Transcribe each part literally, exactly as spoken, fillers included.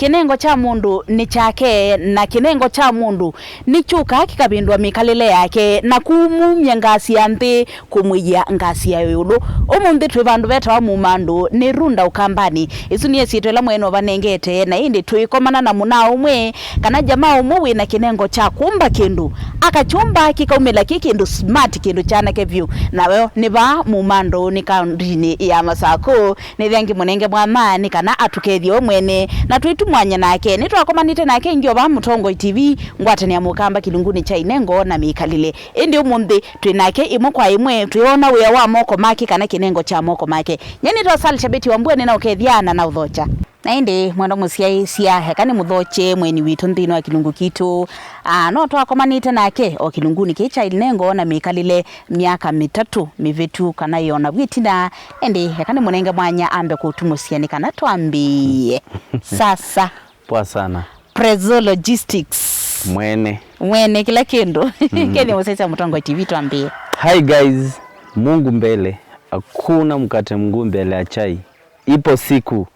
Kĩnengo kya mũndũ nĩ kyake, na kĩnengo kya mũndũ nĩkyũkaa kĩkavĩndũa mĩkalĩle yake, na kumumya ngasi ya nthĩ kũmwĩia ngasi ya ĩũlũ. Ũmũnthĩ twĩ vandũ vetawa Mumandũ, nĩ Runda Ũkambanĩ. Ĩsu nĩ ĩsyĩtwa ĩla mwene ũvanengete, na ĩndĩ twĩkomana na mũnaa ũmwe, kana jamaa ũmwe wĩ na kĩnengo kya kũmba kĩndũ, akakyũmba kĩkaumĩla kĩ kĩndũ smart, kĩndũ kyanake vyũ. Nayo nĩ vaa Mumandũ, nĩ kaũndĩnĩ ya Masakũ. Nĩ thengi mũnenge mwanya nĩ kana atũkethye we mwene, na twĩtumwanya nake. Nĩtwakomanĩte nake ĩngĩ o vaa Mũtongoi T V, ngwatanĩa mũkamba kĩlungunĩ kya inengo na mĩkalĩle. Ĩndĩ ũmũnthĩ twĩ nake ĩmwe kwa ĩmwe, twĩona wĩa wa moko make kana kĩnengo kya moko make. Nyie nĩtawa Sal Shabeti wa Mbua, nĩnaũkethya na naũthokya. Na ĩndĩ mwendwa mũsyaĩĩsya, eka nĩmũthokye mweni witũ nthĩnĩ wa kĩlungu kitũ. Ah, no twakomanĩte nake o kĩlungunĩ kĩĩ kya inengo na mĩkalĩle myaka mĩtatũ mĩvĩtu kana ĩona vu ĩtina. Ĩndĩ eka nĩmũnenge mwanya ambe kũtumũsya nĩ kana twambĩĩe. Sasa. Poa sana. Prezo Logistics. Mwene. Mwene kĩla kĩndũ. Kethya mũsyaĩĩsya Mũtongoi T V twambĩĩe. Hi guys, Mungu mbele, hakuna mkate mguu mbele ya chai. Ipo siku.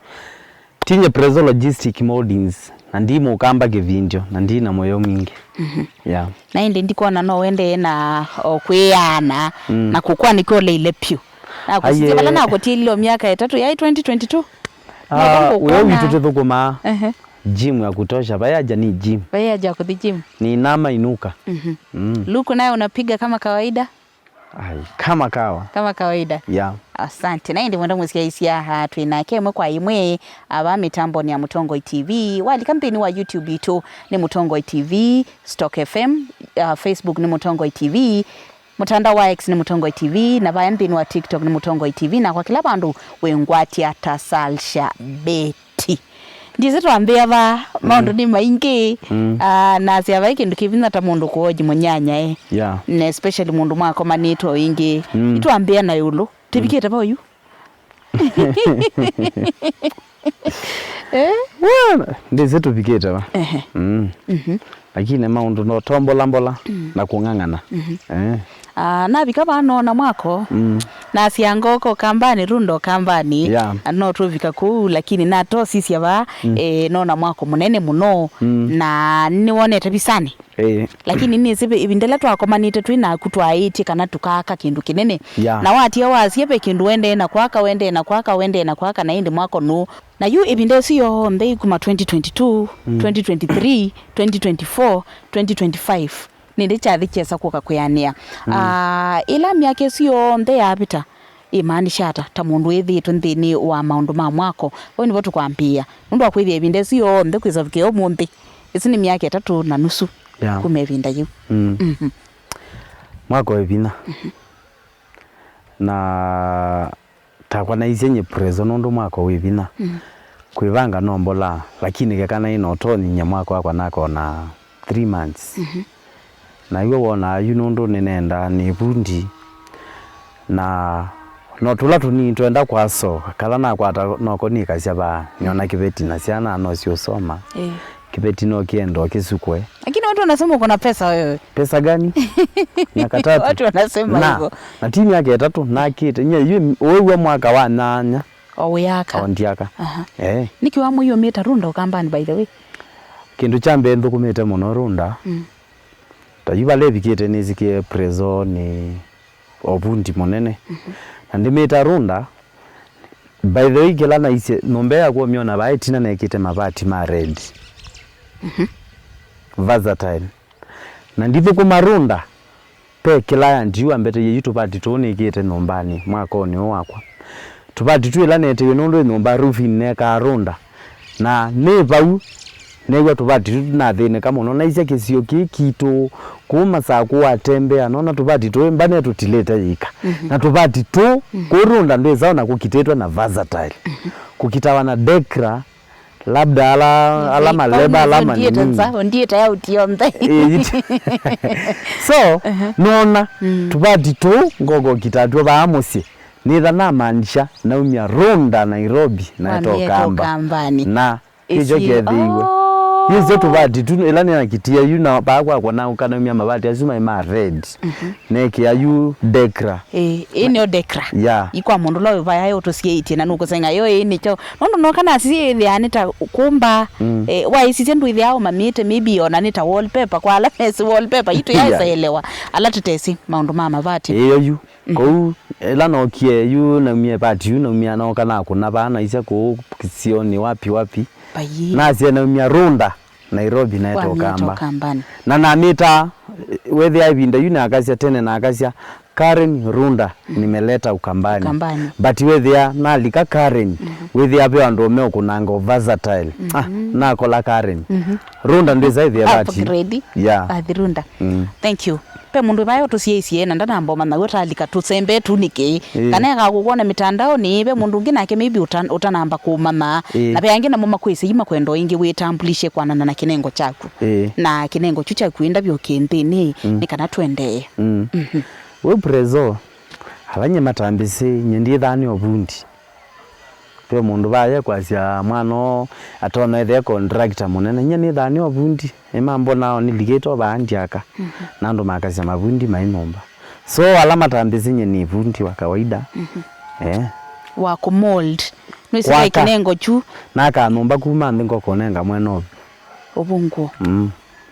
Tinye Prezo Logistic Moldings, na ndi mũkamba kĩvindyo, na ndi na mũyo mwingĩ. Yeah. Na ĩndĩ ndikwona no wendee na o kwĩana na kũkwa nĩkyo ũleile pyũ. Na kũsisya vala nakũtilile o myaka ĩtatũ, yaĩ twenty twenty-two. Ah, wĩo witũ tũthũkũmaa gym ya kutosha, vai haja ni gym. Vai haja kũthi gym. Ni inama inuka. Mm. Luku naye unapiga kama kawaida? Ai, kama kawa. Kama kawaida. Yeah. Asante. Na ĩndĩ mwenda mũsyaĩĩsya, ah, twĩ nake ĩmwe kwa ĩmwe, ah, vaa mĩtambonĩ ya Mũtongoi T V. Walika nthĩnĩ wa YouTube itũ nĩ Mũtongoi T V, Stock F M, ah, Facebook nĩ Mũtongoi T V, mũtandao wa X nĩ Mũtongoi T V, na vaya nthĩnĩ wa TikTok nĩ Mũtongoi T V, na kwa kĩla vandũ wĩngwatya ta Salsha Bet. Ti. Ndisĩ twambĩa va, maũndũ nĩ maingĩ. Ah, nasya vai kĩndũ kĩ vinya ta mũndũ kũoji mũnyanyae. Yeah. Na especially mũndũ mwakomanĩtwe o ĩngĩ. Itwambĩa na ĩũlũ. Tĩvikĩte va ũyu? Eh? Well, ndisĩ tũvikĩte va. Ehe. Mm. Lakini maũndũ no tombola mbola na kũng'ang'ana. Eh. Ah, navika vaa noona mwako. Nasya ngoko kambani, Runda Ũkambanĩ. Yeah. Ah, no tũvika kũu, lakini natosisya vaa, eh, noona mwako mũnene mũno. Na nĩwonete visanĩ. Eh. Lakini nĩsĩ ĩvinda ĩla twakomanĩte twĩ naku twaĩtye kana tũkaaka kĩndũ kĩnene. Yeah. Na watia wasya ve kĩndũ wendee na kwaka, wendee na kwaka, wendee na kwaka, na ĩndĩ mwako nũ. Na yu ĩvinda ĩsu yonthe kuma twenty twenty-two, twenty twenty-three, twenty twenty-four, twenty twenty-five, nĩndĩ kyathi kyesa kũka kwĩanĩa. Ah, ĩla myaka ĩsu yonthe yavĩta, ĩmaanisha ata ta mũndũ wĩthĩĩtwe nthĩnĩ wa maũndũ ma mwako? Vau nĩvo tũkwambĩĩa. Nũndũ wa kwĩthĩa ĩvinda ĩsu yonthe kwĩsa vikĩa ũmũnthĩ, ĩsu nĩ myaka ĩtatũ na nusu. Yeah. Kuma ĩvinda yĩu. Mm. Mhm. Mwako wĩ vinya. Na takwa naisye nyie Prezo nũndũ mwako wĩ vinya. Kwĩvanga no mbola, lakini keka naĩ na ũtonyi nyie mwako wakwa nakona three months. Na iwe wonaa yu nũndũ nĩnenda nĩ vundi. Na no tũla tũnini twenda kwasoka, kala nakwata noko nikasya vaa, nĩona kĩveti na syana no siũsoma. Eh. Kĩveti no kĩendo kĩsukwe. Lakini watu wanasema uko na pesa wewe. Pesa gani? Miaka tatu. Watu wanasema hivyo. Na ti miaka ĩtatũ nakĩte. Nye yu ũwĩw'a mwaka wa nyanya. O wĩyaka. O ndiaka. Aha. Eh. Nĩkĩ wamwĩie ũmĩta Runda Ũkambanĩ, by the way? Kĩndũ kya mbee nthũkũmĩte mũno Runda. Mm. Ta yu vala ĩvikĩte nĩsikie Prezo nĩ o vundi mũnene. Mhm. Na ndĩmĩta Runda. By the way, kĩla naisye, nyũmba yakwa ũmyona vaa ĩtina nekĩte mavati ma red. Mhm. Versatile. Na ndithũkũma Runda, ve client yu ambeteie yu tũvati tũũ nĩkĩte nyũmbanĩ mwakonĩ ũũ wakwa. Tũvati tũ ĩla neteie nũndũ ĩ nyũmba roofing nekaa Runda. Na nĩ vau neew'a tũvati tũ tũnathĩnĩka mũno. Naisya kĩsio kĩĩ kitũ, kũu Masakũ watembea, nona tũvati tũĩ mba netũtilĩte yĩka. Mhm. Na tũvati tũ, mhm, kũu Runda ndwĩsa ona kũkitĩtwe na Versatile. Mhm. Kũkitawa na Decra, labda ala, ala maleba, ala manini. Ondieta ya uti yonthe. Eh, it-, so, mhm, nona, mm, tũvati tũ ngoko kitatwe vaa mũsyĩ. Nĩtha namaanisha naumya Runda Nairobi, naeta Ũkambanĩ. Na kĩkyo kethĩiwe. Oh, Yĩsyo tũvati tu, ĩla nĩnakitie yu na paa kwakwa na ũkanaumya mavati asu maĩ ma red. Nekĩa yu dekra. Ĩĩ, ĩĩ nĩyo dekra. Ya. Ikwa mũndũ ũla ũvaya ũtũsiĩĩtye na nũkũsenga yo ĩĩ nĩkyo. Nũndũ noka nasiĩthĩa nĩ ta kũmba, eh, waisisye ndwĩthĩa ũmamĩte, maybe ona nĩ ta wallpaper, kwa ala mesi wallpaper, itũ yaĩsaelewa ala tũtesĩ maũndũ ma mavati. Ĩyo yu. Kũu, ĩla nookie yu naumie part yu, naumia nooka nakũna vaa naisya kũu kĩsionĩ wapi wapi. Nasye naumia Runda, Nairobi, naeta Ũkamba. Na namĩtaa, wethĩa ĩvinda yu nakasya tene nakasya, "Karen Runda, nimeleta Ukambani." Ukambani. But wethĩa nalika Karen, wethĩa ve andũ meũkũnanga versatile. Ah, nakola Karen. Runda ndwĩsa ĩthĩa vati. Upgrade. Yeah. Athi Runda. Thank you. Ve mũndũ vaya ũtũsiĩĩsye na ndanamba ũmanya wĩ ũtalika tũsembe tu nĩkĩ? Ĩĩ. Kana eka kũkwona mĩtandaonĩ, ve mũndũ ũngĩ nake maybe ũta-, ũtanamba kũmanya. Ĩĩ. Na ve angĩ namo makwĩsĩ yu makwenda o ĩngĩ wĩtambulishe kwanana na kĩnengo kyaku. Ĩĩ. Na kĩnengo kyu kyaku ĩndavyo kĩ nthĩnĩ, nĩ kana tũendee. Wĩ Prezo, ala nye matambĩsĩ, nye ndyĩthaa nĩ ovundi. Ve mũndũ vaya kwasya mwana ũũ atonya ethĩa contractor mũnene. Nyie nĩthaa nĩ ovundi. Nĩmambonaa o nĩlikĩte o vaa ndyaka. Na andũ makasya mavundi mai nyũmba. So ala matambĩsĩ nyie nĩ vundi wa kawaida. Eh. Wa kũmold. Nĩsĩ ve kĩnengo kyu. Naka nyũmba kuma nthĩ ngokũnenga mwene ovu. Ũvungũo.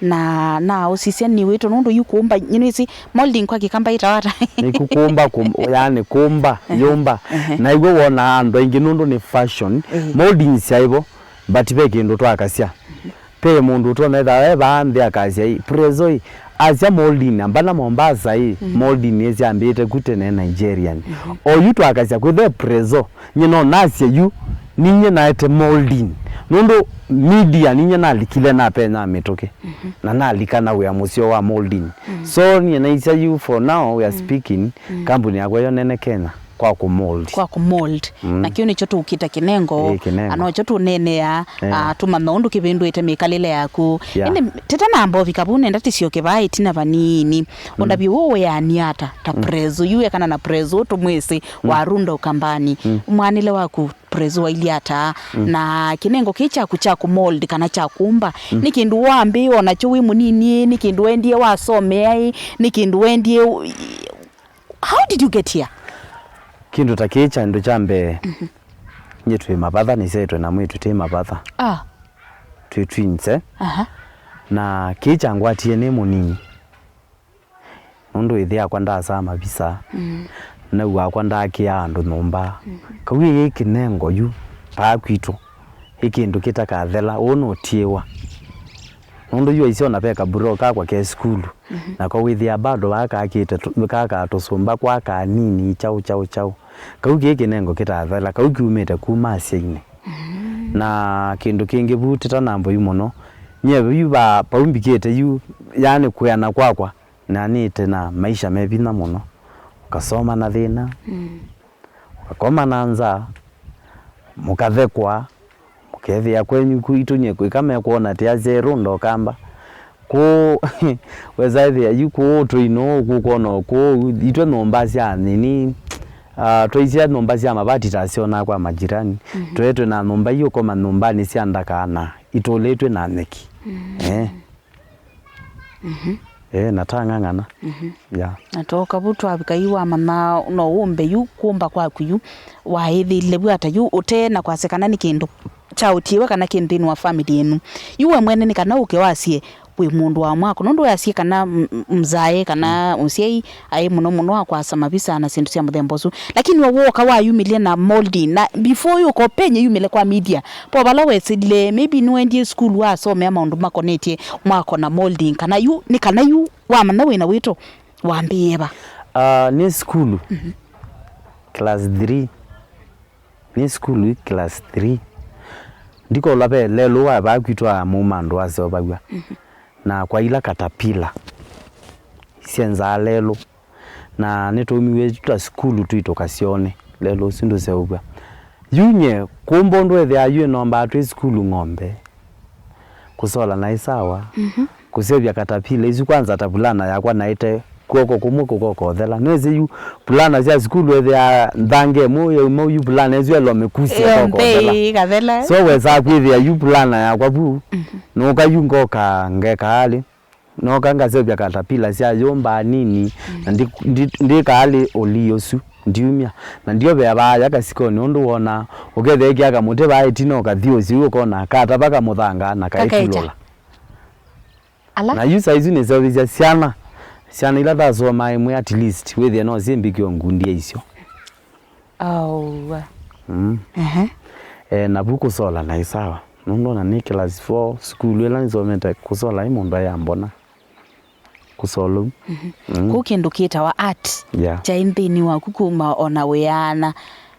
Na, na ũsisya nĩ wĩtũ nũndũ yu kũmba, you know, isi molding kwa kĩkamba ĩtawa ata? Nĩ kũmba, kũm-, yani kũmba, yũmba. Na iwe wona andũ aingĩ nũndũ nĩ fashion. Molding syaĩvo, but ve kĩndũ twakasya. Ve mũndũ ũtona etha e vaa nthĩ akasya, "Ĩ, Prezo ĩ, asya molding, ambana Mombasa ĩ, molding ĩsyambĩte ku tene Nigerian." O yu twakasya kwĩthe Prezo, Nyie no nasye yu, ninyie naete molding. Nũndũ media ninyie nalikile napenya mĩtũkĩ. Na nalika na wĩa mũseo wa molding. So nyie naisya yu for now we are speaking, kambuni yakwa yonene Kenya kwa kũmold. Kwa kũmold. Na kĩu nĩkyo tũkĩta kĩnengo. Ĩĩ, kĩnengo. Na nokyo tũneenea, ah, tũmanya ũndũ kĩvĩndũĩte mĩkalĩle yaku. Yeah. Ĩndĩ tete namba ũvika vau nenda tĩsyoke vaa ĩtina vanini. Ũndavye ũũ wĩaani ata ta Prezo yu ekana na Prezo ũũ tũmwĩsĩ wa Runda Ukambani. Mwanĩle waku Prezo wailyĩ ata? Na kĩnengo kĩĩ kyaku kya kũmold kana kya kũmba, nĩ kĩndũ wambĩĩe o nakyo wĩ mũnini ĩ? Nĩ kĩndũ wendie wasomea ĩ? Nĩ kĩndũ wendie u-, how did you get here? Kĩndũ ta kĩĩ kya ndũ kya mbee, nyie twĩ mavatha, nĩsyaĩtwe na mwĩĩtu twĩ mavatha. Ah. Twĩ twins, eh? Aha. Na kĩĩ kyangwatie nĩ mũnini. Nũndũ ĩthe akwa ndaasaa mavisa, na ĩu akwa ndaakĩaa andũ nyũmba. Kau ĩĩ kĩnengo yu, paa kwitũ, ĩ kĩndũ kĩtakathela, ũũ nũtiĩwa. Nũndũ yu aisye ona ve kaburo kakwa ke sukulu, nako wĩthĩa bado vaa kakĩte tũ-, kakaa tũsũmba kwa kanini, kyaũ, kyaũ, kyaũ. Kau kĩĩ kĩnengo kĩtathela, kau kiumĩte kuma asyainĩ. Na kĩndũ kĩngĩ vu tĩtanamba yu mũno, nyie yu va, vau mbikĩte yu, yaani kwĩana kwakwa, nanĩte na maisha me vinya mũno. Ũkasoma na thĩna, ũkakoma na nzaa, mũkathekwa, mũkethĩa kwenyu kwitũ nyie kwĩka mekwona tĩ asyai Runda Ũkamba. Kũũ, wesa ĩthĩa yu kũũ tũinũũ kũkwona o kũũ, itwe nyũmba sya nini, ah, twaisya nyũmba sya mavati tasyonaa kwa majirani. Tweetwe na nyũmba iũkoma nyũmbanĩ sya ndaka na itũlĩtw'e na nyeki. Eh. Eh, na tang'ang'ana. Yeah. Na twoka vu twavika yu wamanya no wũmbe yu kũmba kwaku yu, waĩthĩile vu ata yu ũte na kwasya kana nĩ kĩndũ kyaũtiĩwe kana kĩ nthĩnĩ wa family ĩnu? Yu we mwene nĩ kana ũke wasye wĩ mũndũ wa mwako, nũndũ weasye kana m-, m-, mzae kana mũsyai aĩ mũno mũno akwasa mavisa na syĩndũ sya mũthemba ũsu. Lakini we wooka wayumĩlya na molding, na before yũka ũpenye yumĩle kwa media, po vala wesĩlile, maybe nĩwendie sukulu wasomea maũndũ makonetye mwako na molding, kana yu, nĩ kana yu wamanya wĩna wĩto wambĩĩe va? Ah, nĩ sukulu, class three. Nĩ sukulu ĩ class three. Ndikolwa ve lelũ wa vaa kwitũ amuma andũ aseũvaw'a. Na kwaila katapila. Isyenzaa lelũ. Na nĩtũumiw'e ta sukulu twĩ tũkasyone. Lelũ ũsu ndũseũvw'a. Yu nye, kũmba ũndũ ethĩaa yu ĩnombaa twĩ sukulu ng'ombe. Kũsola naĩ sawa. Kũseũvya katapila isu kwanza ta vulana yakwa naĩte kw'oko kũmwe kũkokothela. Nĩwĩsĩ yu pulana sya sukulu ethĩaa nthanga ĩmwe yauma yu pulana ĩsu elo mĩkusya yonthe ĩkokothela. Ĩkathela. So wesaa kwĩthĩa yu pulana yakwa vu. Mhm. Nooka yu ngoka ngeka alĩ. Nooka ngaseũvya katapila sya yũmba nini, na ndi- ndi- ndikaa alĩ ũlii ũsu, ndiumya. Na ndiovea vaaya kasikonĩ ũndũ wonaa, ũkethĩa ĩkĩa kamũtĩ vaa ĩtina ũkathi ũsyu ũkona katava kamũthanga na kaikulũla. Ala? Na yu saa isu nĩseũvĩsya syana, syana ila thasomaa ĩmwe at least, wĩthĩe no syĩ mbĩkĩo ngundi ya isyo. Aua. Mm. Ehe. Eh, na vu kũsola naĩ sawa. Nũndũ ona nĩ class four, sukulu ĩla nĩsomete kũsola ĩ mũndũ ayambona. Kũsola ũu. Mhm. Mm. Kũu kĩndũ kĩtawa art. Yeah. Kyaĩ nthĩnĩ waku kuma ona wĩana.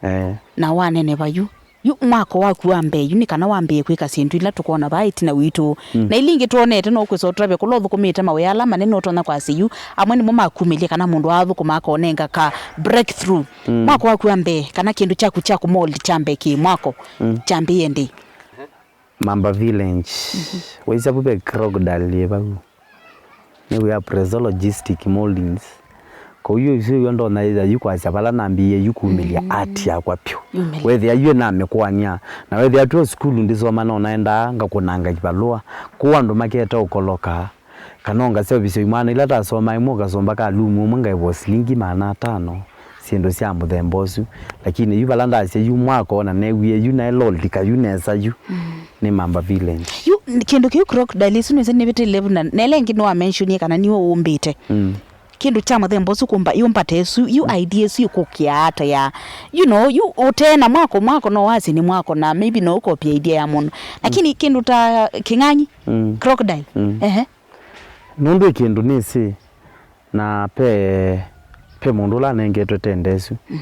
Eh. Na waneneva yu. Yu mwako waku wa mbee yu nĩ kana wambĩĩe kwĩka syĩndũ ila tũkwona vaa ĩtina witũ. Mm. Na ila ingĩ twonete no kwĩsa ũtũtavya kũla ũthũkũmĩte mawĩa ala manene ũtonya kwasya yu, amwe nĩmo makumĩlye kana mũndũ aathũkũma akonenga ka breakthrough. Mm. Mwako waku wa mbee kana kĩndũ kyaku kya kũmold kya mbee kĩ mwako, mm, kyambĩĩe ndĩ? Mamba Village. Mhm. Waisya vu ve crocodile yĩ vau. Nĩwĩa Prezo Logistic Moldings. Kwoou yu isu ĩw'o ndonya yĩtha yu kwasya vala nambĩĩe yu kumĩlya, mm, art yakwa pyũ. Yumĩlya. Wethĩa yu namĩkũanĩa. Na wethĩa twĩ o sukulu ndisoma no naendaa ngakũnanga ivalũa. Kwoou andũ maketa ũkoloka. Kana ũngaseũvĩsya imwana ila tasoma ĩmwe ũkasũmba ka lumu ũmwe ngaĩvwa silingi maana atano. Syĩndũ sya mũthemba ũsu. Lakini yu vala ndasya yu mwako na neewie yu naĩ lolika yu nesa yu. Mm. Nĩ Mamba Village. Yu, kĩndũ kĩu crocodile isu nĩsĩ nĩvĩtĩle vu na, na ĩla ĩngĩ nĩwamentionie kana nĩwe ũmbĩte. Mm. Kĩndũ kya mũthemba ũsu kũmba, yũmbata ĩsu, yu idea ĩsu ĩkũkĩa ata ya, you know, yu ũtee na mwako, mwako no wasye nĩ mwako na maybe no ũkopia idea ya mũndũ. Lakini, mm, kĩndũ ta kĩng'ang'i, mm, crocodile. Mm. Ehe. Nũndũ ĩ kĩndũ nĩsĩ, na pe, pe mũndũ ũla anengetwe tenda ĩsu. Mhm.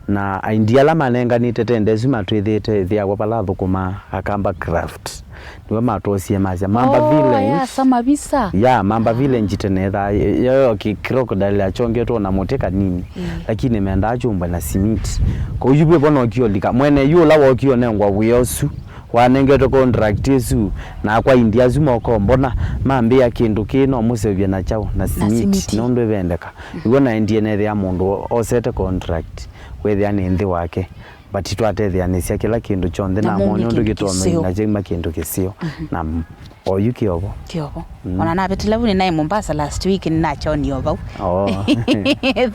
Na aindi ala manenganĩte tenda ĩsu matwĩthĩĩte ĩthĩawa vala athũkũmaa Akamba Craft. Nĩwe matwosie masya Mamba, oh, Village. Ya Samavisa. Ya, Mamba, ah, Village tene ethaa yo, yo ki-, crocodile yachongetwe na mũtĩ kanini. Mm. Lakini mendaa kyumbwe na simiti. Kwoou yu vĩvo no kiolika. Mwene yu ũla wokie ũnengwa wĩa ũsu. Wanengetwe contract ĩsu, nakwa indi asu mokombona, mambĩa kĩndũ kĩĩ no mũseũvye na kyaũ, na simiti, simiti, nũndũ ĩvendeka. Nĩw'o naendie nethĩa mũndũ osete contract, wethĩa nĩ nthĩ wake, but twatetheanĩsya kĩla kĩndũ kyonthe, na namwonie ũndũ kĩtonya na kyauma kĩndũ kĩseo. Mhm. Na m-, oyu kĩovo. Kĩovo. Mm. Ona navĩtĩla vu nĩnaĩ Mombasa last week, nĩnakyonie o vau. Oh.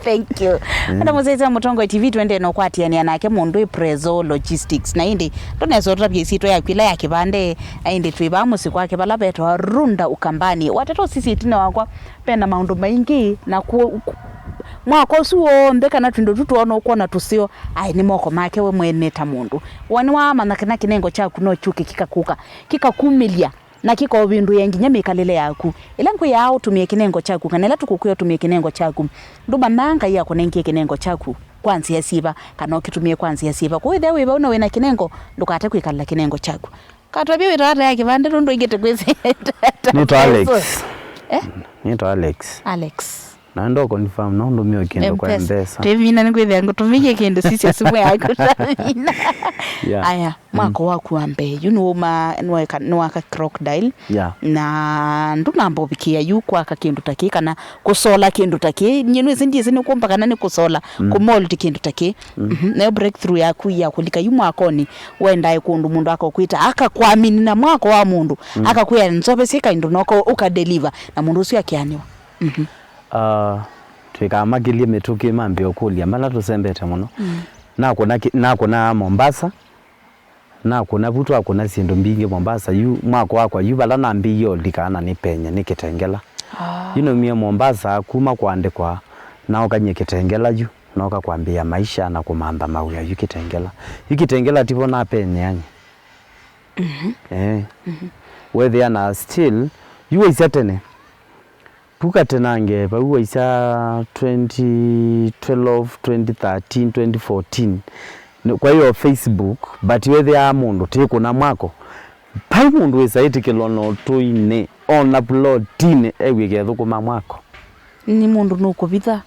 Thank you. Mm. Ona mũsyaĩĩsya Mũtongoi T V, twendee na ũkwatĩanĩa nake mũndũ ĩ Prezo Logistics. Na ĩndĩ, ndũnesa ũtavya ĩsyĩtwa yaku ĩla ya kĩvande, na ĩndĩ twĩ vaa mũsyĩ kwake vala vetawa Runda Ukambani. Watata ũsisya ĩtina wakwa, ve na maũndũ maingĩ, na ku-, ku-, mwako ũsu w'onthe kana twĩndũ tu twona ũkwona tũseo, aĩ nĩ moko make we mwene ta mũndũ. Wani waamanya kana kĩnengo kyaku no kyũke kĩkakũka, kĩkakumĩlya. Na kĩkaũvĩndũĩa nginya mĩkalĩle yaku. Ĩla ngwĩaa ũtũmĩe kĩnengo kyaku, kana ĩla tũkũkwĩa ũtũmĩe kĩnengo kyaku, ndũmanyaa Ngai akũnengie kĩnengo kyaku kwa nzĩa syĩva, kana ũkĩtũmĩe kwa nzĩa syĩva. Kwoou ethĩwa wĩ vau na wĩ na kĩnengo, ndũkate kwĩkalĩla kĩnengo kyaku. Katwavye wĩtawa ata ya kĩvande nũndũ ingĩ tũkwĩsĩ. Nĩtwa Alex. Eh? Nĩtwa Alex. Alex. Na ndo confirm no ndũmĩe kĩndũ kwa M-Pesa. M-Pesa. Twĩmina nĩkwĩthĩa ngũtũmĩie kĩndũ sisya simũ yaku twamina. Yeah. Aya, mm, mwako waku wa mbee. Yu nĩwoma, nĩweka, nĩwaka crocodile. Yeah. Na ndũnamba ũvikĩa yu kwaka kĩndũ ta kĩĩ kana kũsola kĩndũ ta kĩĩ. Nyie nĩwĩsĩ ndiĩsĩ nĩkũmba kana nĩ kũsola, mm, kũmold kĩndũ ta kĩĩ. Mm. Mhm. Nayo breakthrough yaku ya kũlika yu mwakonĩ, wendae kũndũ mũndũ akakwĩta, akakwamini na mwako wa mũndũ, mm, akakwĩa nzove syĩ kaindũ noko ũkadeliver, na mũndũ ũsu akeanĩwa. Mhm. Ah, twĩkamakĩlye mĩtũkĩ mambĩe ũkũlya, mala tũsembete mũno. Mm. Nakũna ki-, nakũna Mombasa, nakũna vu twakũna syĩndũ mbingĩ Mombasa, yu mwako wakwa, yu vala nambĩie ũlika na nĩpenye, nĩ Kitengela. Ah. Yu naumie Mombasa, kuma kũandĩkwa, naũkany'e Kitengela yu, nooka kwambĩĩa maisha na kũmantha mawĩa yu Kitengela. Yu Kitengela tivo napenyeany'e. Mhm. Eh. Mhm. Wethĩa na still, yu waisya tene, Vu katenange vau waisya twenty twelve, twenty thirteen, twenty fourteen, nĩ- kwa hiyo Facebook, but wethĩaa mũndũ tĩkũna mwako, vai mũndũ wĩsa ĩtĩkĩlwa na ũtũinĩ, ona plotinĩ, ew'ĩke ethũkũma mwako. Nĩ mũndũ nũkũvitha.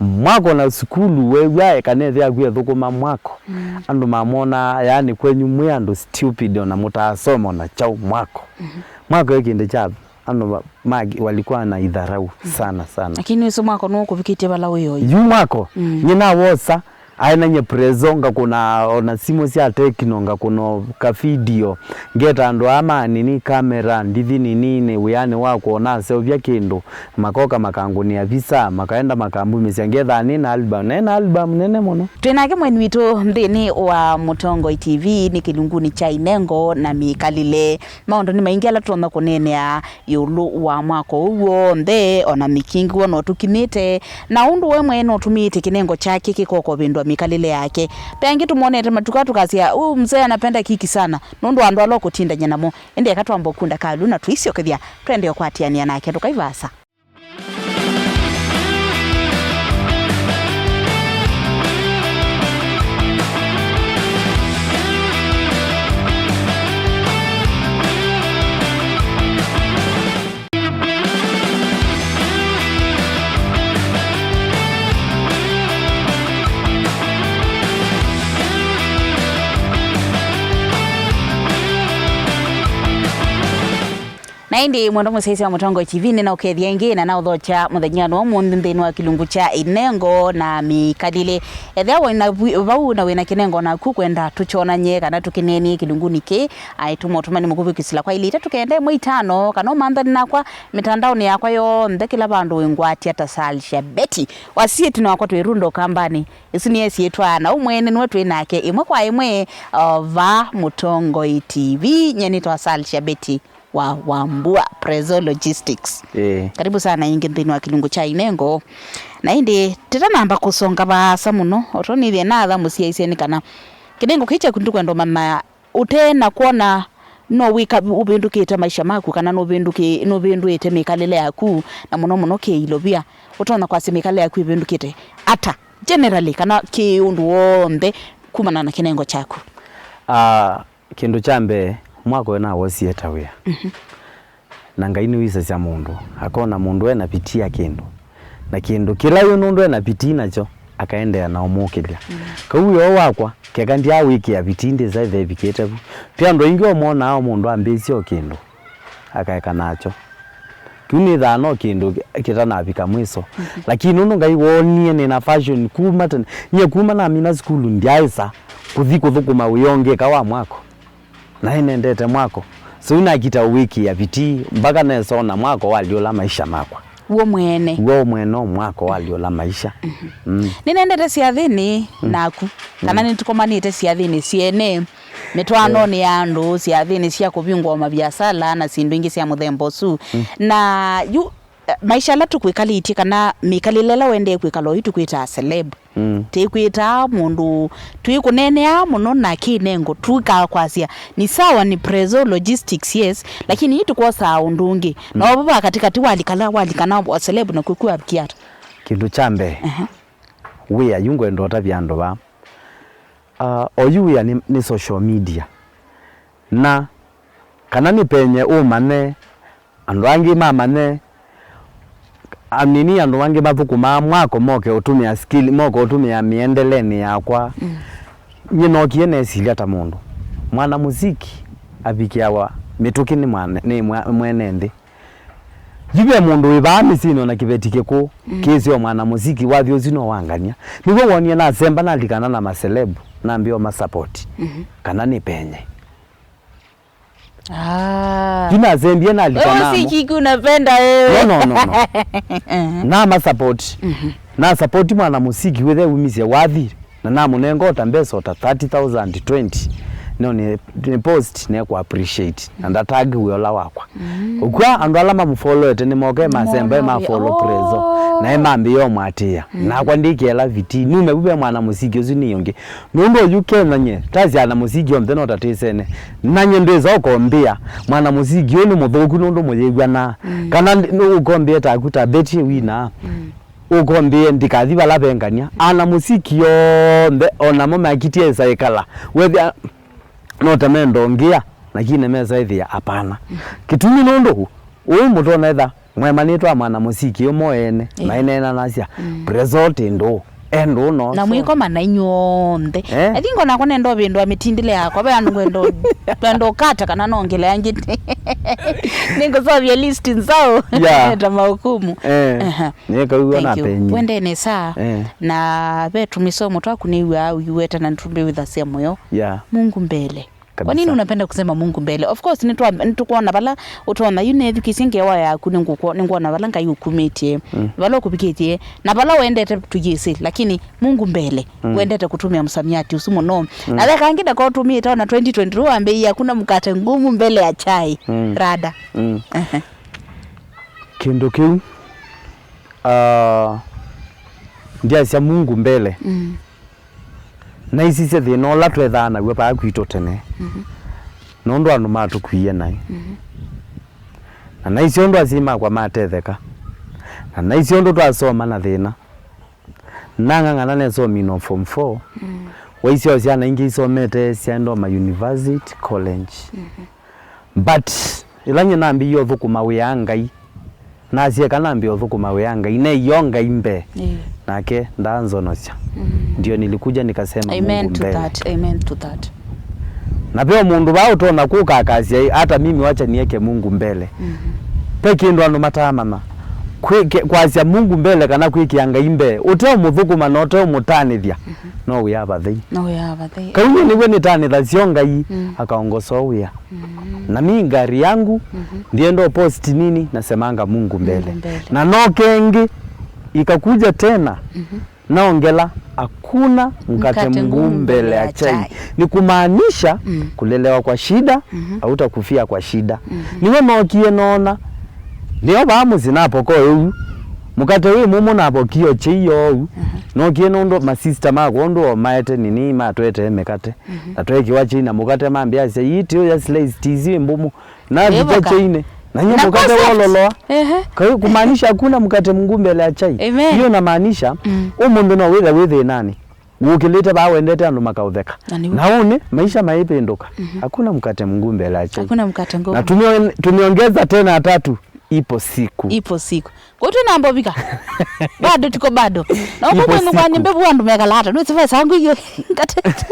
Mwako na sukulu, wew'ae kana ĩthe yaku ethũkũma mwako. Mm. Andũ mamwonaa, yaani kwenyu mwĩ andũ stupid, ona mũtaasoma ona kyaũ mwako. Mhm. Mwako ĩ kĩndũ kya Ano ma, ma, walikuwa na idharau sana sana. Lakini ũsu mwako nũkũvikĩtye vala wĩ oyu. Yu mwako, mm, nyina wosa, aenanye prezo, ngakũna ona simũ sya Tecno, ngakũna ka video, ngeta andũ aa ma nini kamera, ndithi nini, nĩ wĩanĩ wa kwona aseũvya kĩndũ, makoka makangũnĩa visa, makaenda makambumĩsya, ngethaa nĩ na album, nĩ na album nene mũno. Twĩ nake mweni witũ nthĩnĩ wa Mũtongoi T V, nĩ kĩlungunĩ kya inengo na mĩkalĩle. Maũndũ nĩ maingĩ ala tũtonya kũneenea ĩũlũ wa mwako ũũ w'onthe, o na mĩkingĩwa no tũkinyĩte, na ũndũ we mwene ũtũmĩĩte kĩnengo kyake kĩkokovĩndwa mĩkalĩle yake. Ve angĩ tũmonete matukũ aa tũkasya, "Huyu mzee anapenda kiki sana," nũndũ wa andũ ala ũkũtindany'a namo. Ĩndĩ eka twambe ũkunda Kalu na tũisyokethya, twende ũkwatĩanĩa nake, ndũkai vaasa. Na ĩndĩ mwendwa mũsyaĩĩsya wa Mũtongoi T V, nĩnaũkethya ĩngĩ na naũthokya mũthenyanĩ wa ũmũnthĩ nthĩnĩ wa kĩlungu kya ĩnengo na mĩkalĩle. Ethĩwa wĩ na vu-, vau na wĩ na kĩnengo naku kwenda tũkyonany'e kana tũkĩneenĩe kĩlungunĩ kĩĩ, aĩ tũma ũtũmani mũkuvĩ kwĩsĩla kwa ilĩ itatũ kenda ĩmwe itano, kana ũmanthani nakwa mĩtandaonĩ yakwa yonthe, kĩla vandũ wĩ ngwatya ta Salsha Betty. Wasie ĩtina wakwa twĩ Runda Ũkambanĩ. Ĩsu nĩ ĩsyĩtwa na ũmwene nĩwe twĩ nake ĩmwe kwa ĩmwe, o, va Mũtongoi T V. Nye nĩtawa Salsha Betty wa Wambua, Prezo Logistics. Ĩĩ. Karibu sana ĩngĩ nthĩnĩ wa kĩlungu kya inengo. Na ĩndĩ tĩtanamba kũsonga vaasa mũno, o tondũ nĩthĩe naatha mũsyaĩĩsya nĩ kana kĩnengo kĩĩ kyaku nĩtũkwenda ũmanya ũte na kwona no wĩka ũvĩndũkĩte maisha maku, kana nũvĩndũkĩ-, nũvĩndũĩte mĩkalĩle yaku, na mũno mũno kĩilovia, ũtonya kwasya mĩkalĩle yaku ĩvĩndũkĩte ata, generally, kana kĩ ũndũ w'onthe kumana na kĩnengo kyaku? Ah, kĩndũ kya mbee, mwako nawosie ta wĩa. Mhm. Na Ngai nĩwĩsasya mũndũ, akona mũndũ ena vitii ya kĩndũ. Na kĩndũ kĩla yu nũndũ ena vitii nakyo, akaendeea na ũmũkĩlya. Mm. Kau wĩoo wakwa, keka ndyaawĩkĩa vitii ndĩsa ĩthevikĩte vu. Ve andũ aingĩ ũmonaa o mũndũ ambĩĩsya o kĩndũ, akaeka nakyo. Kĩu nĩthaa no kĩndũ kĩtanavika mwiso. Mhm. Lakini nũndũ Ngai woonie nĩna passion kuma tene, nyie kuma namina sukulu ndyaaĩsa kũthi kũthũkũma wĩa ũngĩ eka wa mwako. Naĩ nendete mwako. So yu nakita ũwĩkĩa vitii, mpaka nesona mwako walyũla maisha makwa. W'o mwene. W'o mwene o mwako walyũla maisha. Mhm. Mm. Nĩnendete syathĩnĩ naku, kana nĩtũkomanĩte syathĩnĩ syene, mĩtwaanonĩ ya andũ, syathĩnĩ sya kũvingũa maviasala na syĩndũ ingĩ sya mũthemba ũsu. Mm. Na yu, eh, maisha ala tũkwĩkalĩtye kana mĩkalĩle ĩla ũendee kwĩkala oyu tũkwĩtaa celeb. Mm. Tĩkwĩtaa mũndũ, twĩkũneeneaa mũno na kĩnengo, tũkaa kwasya, ni sawa, ni Prezo Logistics, yes, lakini yu tũkwosaa ũndũ ũngĩ. Mm. Na ovo va katĩkatĩ walikala, walikana wa celeb na kwĩkw'a avikia ata? Kĩndũ kya mbee, aha, wĩa yu ngwenda ũtavya andũ vaa. Ah, oyu wĩa nĩ, nĩ social media. Na kana nĩpenye ũmanye, andũ angĩ mamanye, amini andũ angĩ mathũkũmaa mwako moke ũtũmĩa skill, moke ũtũmĩa mĩendelenĩ yakwa. Mm. Nyie nookie nesilya ta mũndũ. Mwana mũsiki avikĩawa mĩtũkĩ nĩ mwana, nĩ mwa-, mwene nthĩ. Yu ve mũndũ wĩ vaa mĩsyĩnĩ ona kĩveti kĩkũũ, mm, kĩsĩ o mwana mũsiki, wathi ũsu no wangania. Nĩw'o wonie nasemba nalikana na maselebu, nambĩa ũmasapoti, mhm, kana nĩpenye. Ah. Yu nasembie nalikana namo. Wewe muziki unapenda wewe. No, no, no, no. Namasapoti. Mhm. Nasapoti mwana mũsiki wĩthe umisye wathi. Na namũnenga o ta mbesa o ta thirty thousand, twenty. No nĩ, nĩ post nekũ appreciate. Na ndatagi wĩa ũla wakwa. Mm. Ũkw'a andũ ala mamũfollowete nĩmoke masemba, mafollow Prezo. Oh. Na ĩmambĩĩa ũmwatĩĩa. Mm. Nakwa ndĩkĩela vitii. Nume vu ve mwana mũsiki ũsu nĩ ũngĩ. Nũndũ oyu Kenya nye, tasya ana mũsiki onthe no ta twĩsene. Na nye ndwĩsa ũkombĩa, mwana mũsiki ũyũ nĩ mũthũku nũndũ mũyĩw'anaa. Mm. Kana ndi-, nũ-, ũkombĩa taku ta Betty wina. Mm. Ũkombĩe ndikathi vala vengania. Ana mũsiki onthe, o namo makitie ĩsa ĩkala. Wethĩa no ta mendongĩa, lakini mesa ĩthĩa hapana. Mm. Kĩtumi nũndũ ũũ mũtona etha mwemanĩtwe a mwana mũsiki ũmo ene, ĩĩ, maineenanasya, mm, Prezo ti ndũũ. Endũ no. Na mwĩkoma na inyuonthe. Eh? I think onakwa nenda ũvĩndũa mĩtindĩle yakwa. Ve andũ ngwenda ũ-, ngwenda ũkata kana nongele angĩ. Nĩngũsovya list nzaũ. Yeah. Ta mahukumu. Eh. Aha. Nĩkaua. Thank you. Napenyi. Wende nesa. Eh. Na ve tũmĩsomo twaku nĩw'aa ũiweta na nĩtũmbĩwĩthasya mũyo. Yeah. Mungu mbele. Kabisa. Kwa nini unapenda kusema Mungu mbele? Of course, nĩtwa-, nĩtũkwona vala ũtonya. Yu nethukĩsye ngewa yaku, nĩngũkwo-, nĩngwona vala Ngai ũkumĩtye, mm, vala ũkũvikĩtye, na vala ũendete tũyĩsĩ, lakini Mungu mbele, mm, wendete kũtũmĩa msamiati ũsu mũno. Mm. Na ve kangĩ ndaka ũtũmĩĩte ona twenty twenty-two wambĩĩie, "Hakuna mkate ngumu mbele ya chai." Mm. Rada. Mm. Ehe. Kĩndũ kĩu, ah, ndyasya Mungu mbele. Mm. Naisisye thĩna ũla twethaa naw'o vaa kwitũ tene, mhm, nũndũ andũ matũkwie naĩ. Mhm. Na naisye ũndũ asyai makwa matetheka. Na naisye ũndũ twasoma na thĩna. Nang'ang'ana nesomie no form four. Mm. Waisye o syana ingĩ isomete syaenda ma university, college. Mhm. But ĩla nyie nambĩie ũthũkũma wĩa Ngai, nasyeka nambĩe ũthũkũma wĩa Ngai, neio Ngai mbee. Ĩĩ. Nake ndaanzonosya. Mm. Ndio nilikuja nikasema, Amen Mungu to mbele. That. Amen to that. Na veo mũndũ vaa ũtonya kũka akasya, "Hata mimi wacha nieke Mungu mbele." Mm. Ve kĩndũ andũ mataamanya. Kwĩke-, kwasya Mungu mbele kana kwĩkĩa Ngai mbee, ũteũmũthũkũma na ũteũmũtanĩthya, mm-hmm, no wĩa vathei. No wĩa vathei. Kau nĩw'o nĩtanĩthasyo Ngai, mm, akaongosa wĩa. Mm. Na mi ngari yangu, mhm, ndienda post nini, nasemanga Mungu mbele. Mungu mbele. Na no kengĩ, ikakuja tena, mhm, naongela, "Hakuna mkate mkate mgumu mbele ya chai." Ni kumaanisha, mm, kulelewa kwa shida, mhm, hautakufia kwa shida. Mhm. Niwe nokie nona, nĩo vaa mũsyĩ napoko ũu, mkate wĩ mũmũ napokie chai ũu, mhm, nokie nũndũ masista makwa ũndũ o maete nini matwetee mĩkate. Mhm. Na twekiwa chai na mukate mambia asya, "Ii tiyo ya slice, tizi mbumu." Na vita chaine. Na nyo mukate wololoa. Ehe. Kai kumaanisha hakuna mkate mgumu mbele ya chai. Amen. Hiyo inamaanisha, mm, ũmũnthĩ no wĩthe wĩ thĩnanĩ. Wũkĩlĩte vaa wendete andũ makaũtheka. Na nĩw'o. Na ũnĩ, maisha maipĩndũka. Mhm. Hakuna mkate mgumu mbele ya chai. Hakuna mkate mgumu. Na tumio-, tumeongeza tena tatu. Ipo siku. Ipo siku. Kwa twĩ na mbovika. Bado tuko bado. Na uko kwenu kwani mbevu andũ mekalata. Nũsivesa ngũ iyo. Ngatete.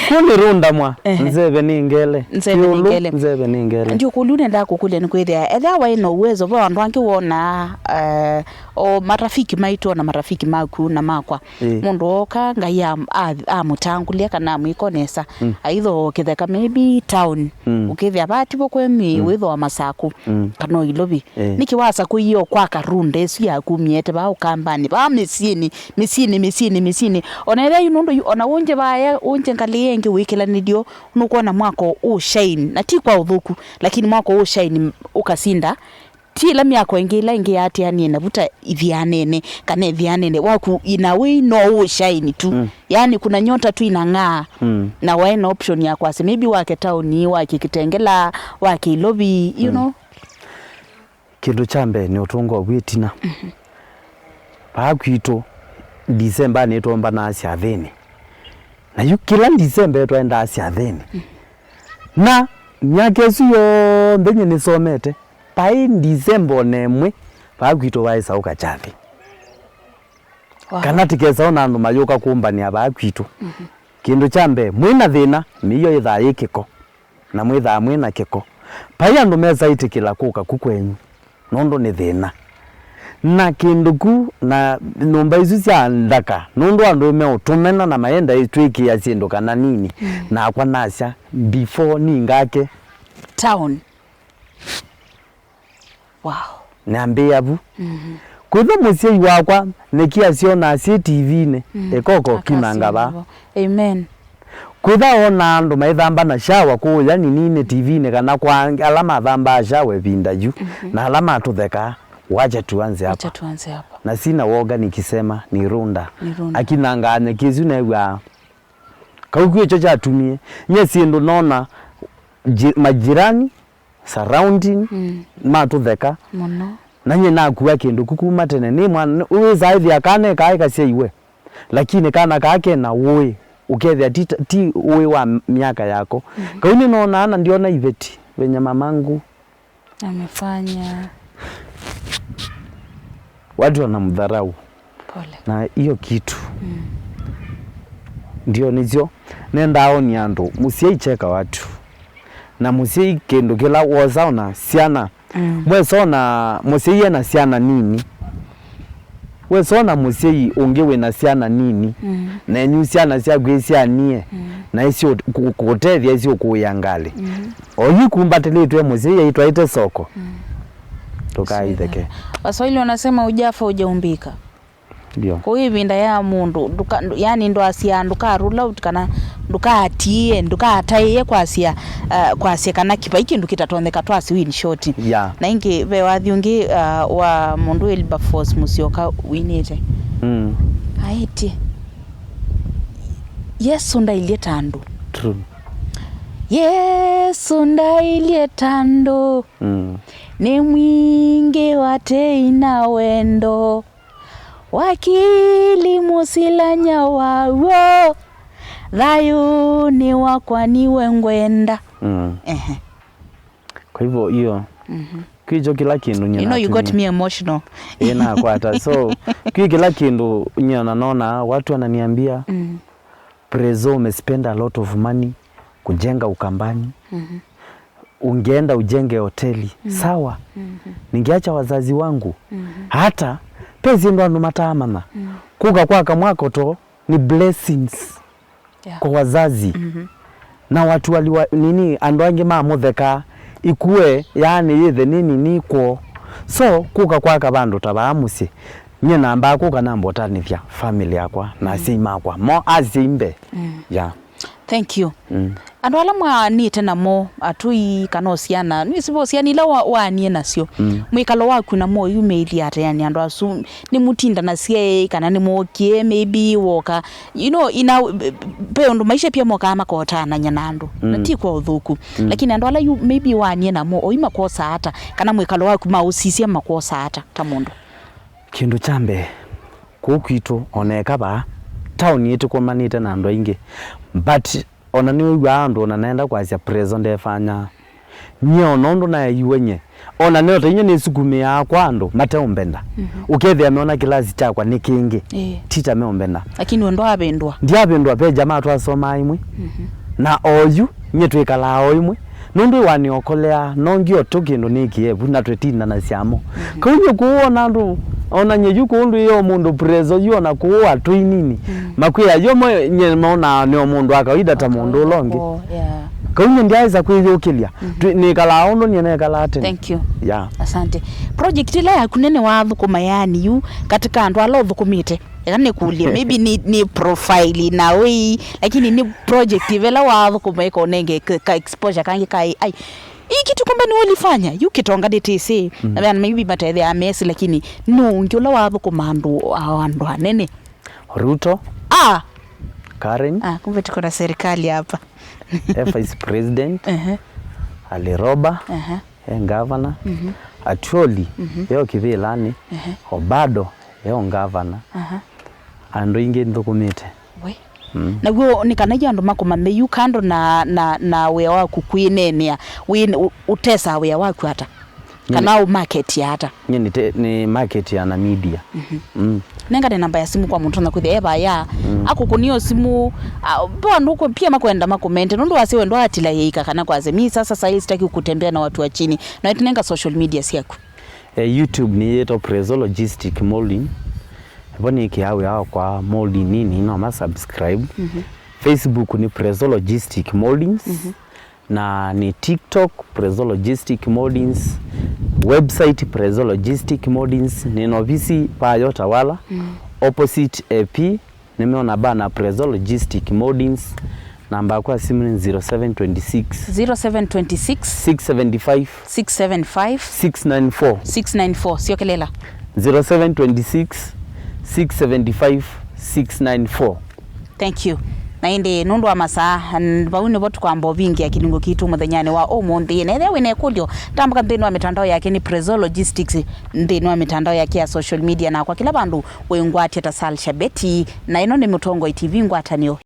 Kũnĩ rũnda mwa. Ehe. Nzeve nĩ ngele. Nzeve nĩ ngele. Nzeve nĩ ngele. Ndio kũlũ nenda kũkũlya nĩ kwĩthĩa. Ethĩa waĩ na uwezo, ve andũ angĩ wona, eh, o marafiki maitũ na marafiki maku na makwa. Ĩĩ. Mũndũ oka, Ngai am-, a-, amũtangũlya kana amwĩka nesa. Mm. Aitho kĩtheka maybe town. Mm. Ũkĩthĩa vativo kwemi, mm, wĩthwa Masaku. Mm. Kana o Ilovi. Ĩĩ. Nĩkĩ wasakũie o kwaka runda ĩsu yaku ũmĩete vaa Ũkambanĩ, vaa mĩsyĩnĩ, mĩsyĩnĩ, mĩsyĩnĩ, mĩsyĩnĩ? Ona ethĩa yu nũndũ yu, ona ũnje vaya, ũnje ngalĩ ĩngĩ wĩkĩlanĩlyo, nũkwona mwako ũshine. Na ti kwa ũthũku, lakini mwako ũshine ũkasinda. Ti ĩla myako ĩngĩ ĩla ĩngĩ yaatĩanie navu ta ithianene, kana ĩthianene. Waku in a way no ũshine tu. Mm. Yaani kuna nyota tu inang'aa. Mm. Na waĩ na option ya kwasya, maybe wake taoni, wake Kitengela, wake Ilovi, you, mm, know. Kĩndũ kya mbee nĩ ũtũnga ũvu ĩtina. Mhm. Vaa kwitũ, December nĩtwombanaa syathĩnĩ. Na yu kĩla December twaendaa syathĩnĩ. Mhm. Na myaka ĩsu yonthe nyie nĩsomete, vaĩ December o na ĩmwe, vaa kwitũ vaĩ saũka kyathĩ. Wow. Kana tĩkesa ona andũ mayũka kũmbanĩa vaa kwitũ. Mhm. Kĩndũ kya mbee, mwĩ na thĩna, mĩio yĩthaa yĩ kĩko. Na mwĩthaa mwĩ na kĩko. Vai andũ mesaĩtĩkĩla kũka ku kwenyu, nũndũ nĩ thĩna. Na kĩndũ ku, na nyũmba isu sya nthaka, nũndũ andũ meũtũmena na maenda twĩkĩa syĩndũ kana nini, mm, nakwa nasya, before ningake town. Wow. Nambĩĩa vu. Mhm. Kwĩthwa mũsyai wakwa nĩkĩ asyonaa syĩ T V-inĩ, mm, ĩkoko kinanga vaa. Amen. Kwĩthwa wonaa andũ maithamba na shawa kũũya nini-inĩ T V-inĩ kana kwa ala mathambaa shawa ĩvinda yu, mhm, na ala matũthekaa, wacha tuanze hapa. Wacha tuanze hapa. Na sina woga nikisema ni runda. Ni runda. Akinangaa nyeki isu new'aa. Kau kwĩkyo kyatumie. Nye syĩndũ nona ji-, majirani, surrounding, mm, matũtheka. Mũno. Na nyie nakua kĩndũ ku kuma tene. Nĩ mwana, wĩsaa ĩthĩa kana ĩkaa ĩkasyaiwe. Lakini kana kaa kena ũĩ, ũkethĩa ti, ti ũĩ wa myaka yako. Mm. Kau nĩnonaa na ndiona iveti, venye mamangu amefanya. Watu wanamdharau. Pole. Na hiyo kitu. Mm. Ndio nĩsyo nendaa onie andũ, mũsyai cheka watu. Na mũsyai kĩndũ kĩla wosa ona syana. Mm. Mwesona mũsyai ena syana nini. Wesona mũsyai ũngĩ wĩna syana nini. Mm. Na enyu syana syaku ĩsyanie. Mm. Na isyo kũ-, kũtethya isyo kũĩa ngalĩ. Mm. Oyu kumbatĩlĩtwe mũsyai aitwaĩte soko. Mm. Ndũkaitheke. Waswahili wanasema ujafa hujaumbika. Ndio. Kwoou ĩvinda ya mũndũ, ndũka-, ndũ-, yani ndwasya, ndũka rule out kana ndũkatie, ndũkataĩe kwasya, uh, kwasya kana kĩvai kĩndũ kĩtatonyeka twasya in short. Yeah. Na ĩngĩ ve wathi ũngĩ, uh, wa mũndũ Wilberforce Musyoka winĩte. Mm. Aĩtye, Yesu ndailye ta andũ. True. Yesu ndailye ta andũ. Mm. Nĩ mwingĩ wa tei na wendo. Wakili mũsilany'a waw'o, thayũnĩ wakwa niwe ngwenda. Mm. Ehe. Kwa hivyo hiyo, mhm, kĩcho kĩla kĩndũ nyie. You know, you got me emotional. Ĩĩ, nakwata. So, kĩ kĩla kĩndũ nyie ona nona, watu wananiambia, mm, Prezo, umespend a lot of money kujenga Ukambani. Mhm. Ungeenda ujenge hoteli. Mhm. Sawa. Mhm. Ningeacha wazazi wangu. Mhm. Hata pesa ndo andũ mataamanya. Mhm. Kuka kwa kamwako to ni blessings, yeah, kwa wazazi. Mhm. Na watu waliwa, nini, andũ angĩ mamũtheka, ikue, yaani yĩthe nini nĩ kwoo. So, kuka kwaka vandũ ta vaa mũsyĩ. Nyie nambaa kũka nambotanĩthya family yakwa na, mm, asyai makwa. Mo asyai mbee. Mm. Yeah. Thank you. Mm. Andũ ala mwaanĩte namo, atũi kana o syana, nĩsĩ vo syana ila wa-, waanie nasyo, mm, mwĩkalo waku namo ũyumĩĩlye ata? Yani andũ asu nĩmũtindanasya ĩ, kana nĩmookie, maybe woka, you know, ina, ve ũndũ maisha pia mokaa makotanany'a na andũ, na, mm, ti kwa ũthũku. Mm. Lakini andũ ala yu maybe waanie namo, oyu makosa ata, kana mwĩkalo waku maũsisya makosa ata ta mũndũ? Kĩndũ kya mbee, kũu kwitũ, ona eka vaa, taoni ĩtũkomanĩte na andũ aingĩ, but ona nĩwĩw'aa andũ ona naenda kwasya Prezo ndefanyaa. Nyie ona ũndũ naeiwe nyie, ona nĩota inyie nĩsukumĩaa kwa andũ mateũmbenda. Mhm. Ũkethĩa meona kĩlasi kyakwa nĩ kĩngĩ. Ĩĩ. Ti ta meũmbenda. Lakini we ndwavĩndwa. Ndiavĩndwa, ve jamaa twasomaa imwe. Mhm. Na oyu, nyie twĩkalaa o imwe. Nũndũ ĩwanĩokolea, nongi o tũ kĩndũ nĩ kĩevu, na twĩtindanasya mo. Mhm. Kau nyie kũu ona andũ, ona nyie yu kũu ndwĩo mũndũ Prezo yu ona kũu atũi nini. Mm. Makwĩa yo mo nyie monaa nĩo mũndũ wa kawaida ta mũndũ ũla ũngĩ. Oh, yeah. Kau nyie ndiaĩsa kwĩyũkĩlya. Mhm. Twĩ-, nĩkalaa ũndũ nyie nekalaa tene. Thank you. Yeah. Asante. Project ĩla yaku nene wathũkũma yani yu katika andũ ala ũthũkũmĩte? Eka nĩkũlye, maybe nĩ, nĩ profile na ũi, lakini nĩ project ĩvela wathũkũma ĩkonenge ka, ka exposure kangĩ ka ai. Hii kitu kumbe ni ulifanya? Yu kĩtonga ndĩtĩsĩ. Mm. Na vena maybe matethea mesi, lakini nũ ũngĩ ũla wathũkũma andũ, andũ anene? Ruto. Ah! Karen. Ah, kumbe tuko na serikali hapa. E vice president. Ehe. Ali Roba. Ehe. E ngavana. Mhm. Atuoli, mhm, eo kĩvĩlanĩ, ehe, o bado eo ngavana. Aha. Andũ aingĩ nthũkũmĩte. We. Mm. Naw'o nĩ kana yu andũ makũmanye yu kando na, na, na wĩa waku kwĩneenea, wĩ, ũ-, ũtesaa wĩa waku ata? Nyie kana nĩ-, ũmarketia ata? Nyie nĩ te-, nĩ marketia na media. Mhm. Mm. Nengane namba ya simu kwa mũndũ ũtonya kwĩthĩa e vaya, mm, akũkũnĩa simu, a, ve andũ kũ-, pia makwenda makomente, nũndũ wasya we ndwaatila yĩika kana kwasya, "Mi sasa sahi sitaki kutembea na watu wa chini." Na ĩtũnenga social media syaku. Eh, YouTube nĩyĩtwa Prezo Logistic Molding. Vo nĩkĩaa wĩa wakwa molding nini, no ma subscribe. Mhm. Facebook nĩ Prezo Logistic Moldings. Mhm. Na nĩ TikTok, Prezo Logistic Moldings, website Prezo Logistic Moldings, nĩ na ovisi vayo Tawala, mm, opposite A P, nĩmeona bana Prezo Logistic Moldings, namba yakwa ya simu nĩ zero seven twenty six, zero seven twenty six, six seven five, six seven five, six nine four, six nine four, syokelela. Zero seven twenty six, six seven five, six nine four. Thank you. Na ĩndĩ nũndũ wa masaa, n-, vau nĩvo tũkwamba ũvingĩa kĩlungu kitũ mũthenyanĩ wa ũmũnthĩ. Na ethĩa wĩna ĩkũlyo, tambũka nthĩnĩ wa mĩtandao yake nĩ Prezo Logistics, nthĩnĩ wa mĩtandao yake ya social media, na kwa kĩla vandũ wĩngwatya ta Salsha Betty, na ĩno nĩ Mũtongoi T V ngwatanĩo